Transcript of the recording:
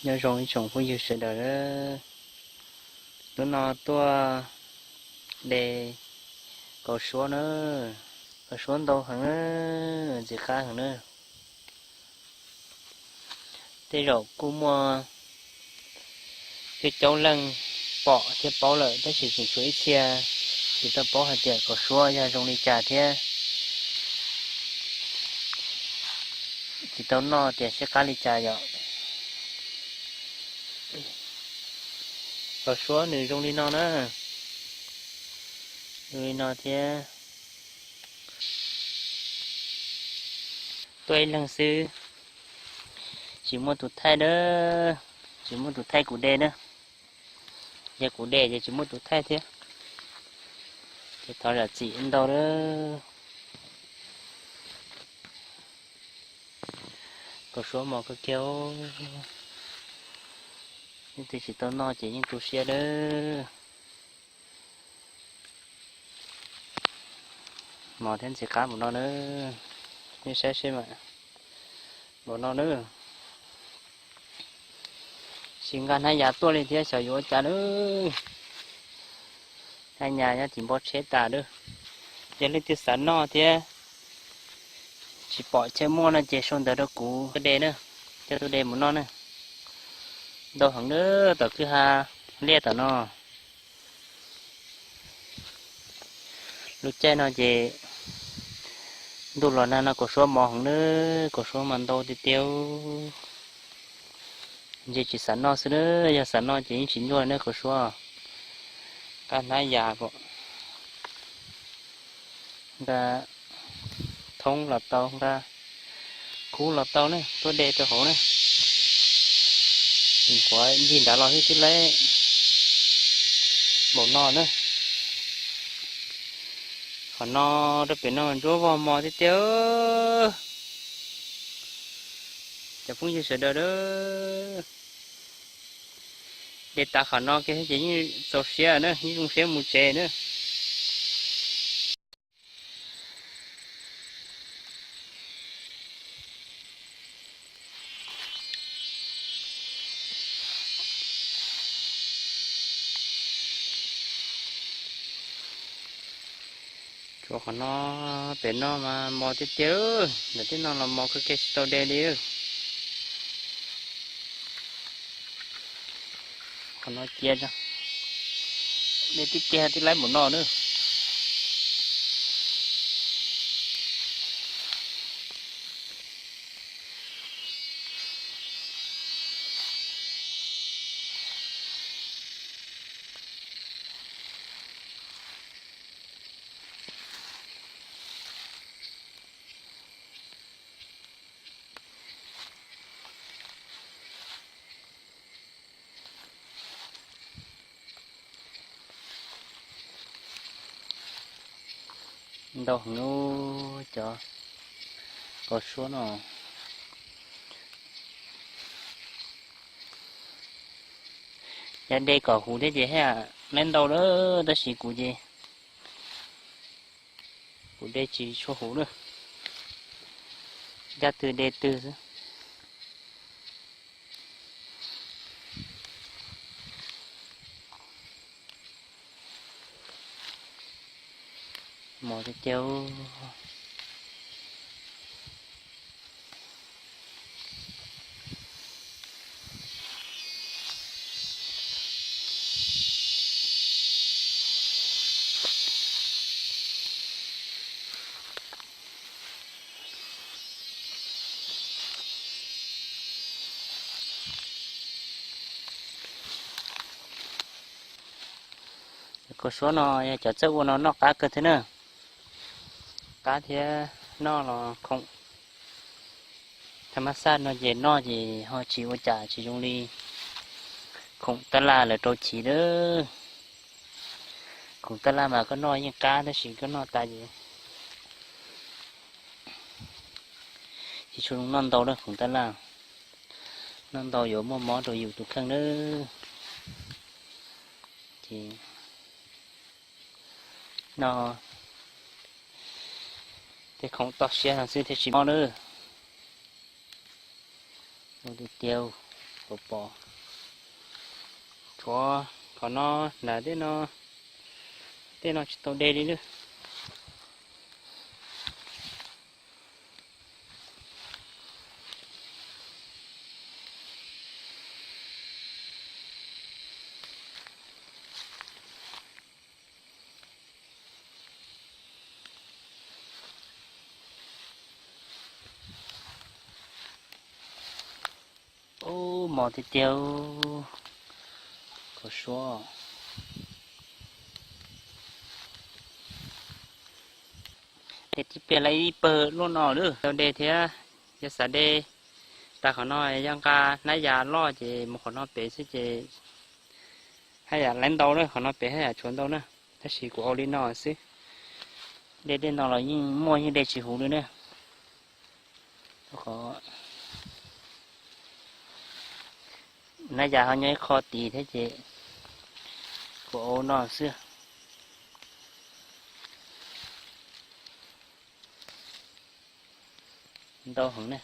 Nyob zoo ib tsoom phooj ywg sawv daws, hnub no tuaj de kaus suab na, kaus suab ntau heev, ntxim qab heev na. Tej zaum kuj muaj coob coob leej pom thiab paub lawm tab sis tseem tshuav ib txhia tsis tau paub hais tias kaus suab yog zoo li cas thiab tsis tau noj tias siab qab li cas yom. Kaus suab nws zoo li no na, zoo li no thiab. Tuaj ib leeg xwb, tsis muaj tus thaij na, tsis muaj tus thaij kuv de na. Yog kuv de ces tsis muaj tus thaij thiab, ces thov zam txim ntau na. Kaus suab mos kawg kiag, leej twg tsis tau noj ces yeej tu siab na. Mos thiab ntxim qab npaum no na, nej saib seb mas, npaum no na. Tsis nqa hnab yas tuaj li thiab xyov yuav ua cas na. Hnab yas nyob tim npoo tsheb tas na. Yog leej twg xav noj thiab tsis pom chaw muaj no ces sau ntawv rau kuv tuaj de na, coj tuaj de mus noj na. Ntau heev na, tom kwj ha liaj tom no. Lub caij no ces ntuj los nag no kaus suab mos heev na, kaus suab mas ntau tiag tiag. Ntshe tsis xav noj xwb na, yog xav noj ces yeej tsis nyuaj na kaus suab. Nqa hnab yas kom nqa thoob los tau, nqa khub los tau na, tuaj de rau hauv na. Tseem quav ncig nrad los xwb twb laib npaum no na. Qhov no rau pem no ntsuab vog mos tiag tiag. Cov phooj ywg sawv daws, de tas qhov no kiag ces yeej txaus siab na, yeej zoo siab mus tsev na. Tsuas qhov no, pem no mas mos tiag tiag, ntawm tej no los mos kawg kiag tsis tau de li. Qhov no cia, de tib pliag twb laib npaum no na. Ntau heev cov kaus suab no. Yog de kom huv thiab ces haj laib ntau lawm, tab sis kuv ces kuv de tsis tshua huv na, ncaj twg de twg xwb. Mos tiag tiag. Kaus suab no yog cov txawj ua no noj qab kawg thiab na. Qab thiab noj los khoom thaj mab xaj no ces noj ces ho tsis ua cas, tsis zoo li khoom tab laj lawv rau chiv lawm. Khoom tab laj mas koj noj yeej qab tab sis koj noj tas ces tsis tshua zoo noj ntau lawm khoom tab laj. Noj ntau yuav muaj mob rau yus tus kheej lawm. Ces noj tej khoom toj siab no xwb thiaj tsis mob lawm. Tiag tiag. Pom pom, tshuav qhov no, nram tej no, tej no tsis tau de li lawm. Ub, mos tiag tiag, kho suab. Ces tib pliag lawv ib pawg luaj no lawm, tau de thiab. Yog xav de tas qhov no, yog nqa hnab yas loj ces mus qhov no pem xwb ces haj yam lawv ntau na, qhov no pem haj yam tshuav ntau na. Tab sis kuv ua li no xwb, de tej no los yeej muaj, yeej de tsis huv li na. Qhov hnab yas ho nyob ib qho tid thiab ces kuv ua no xwb. Ntau heev na.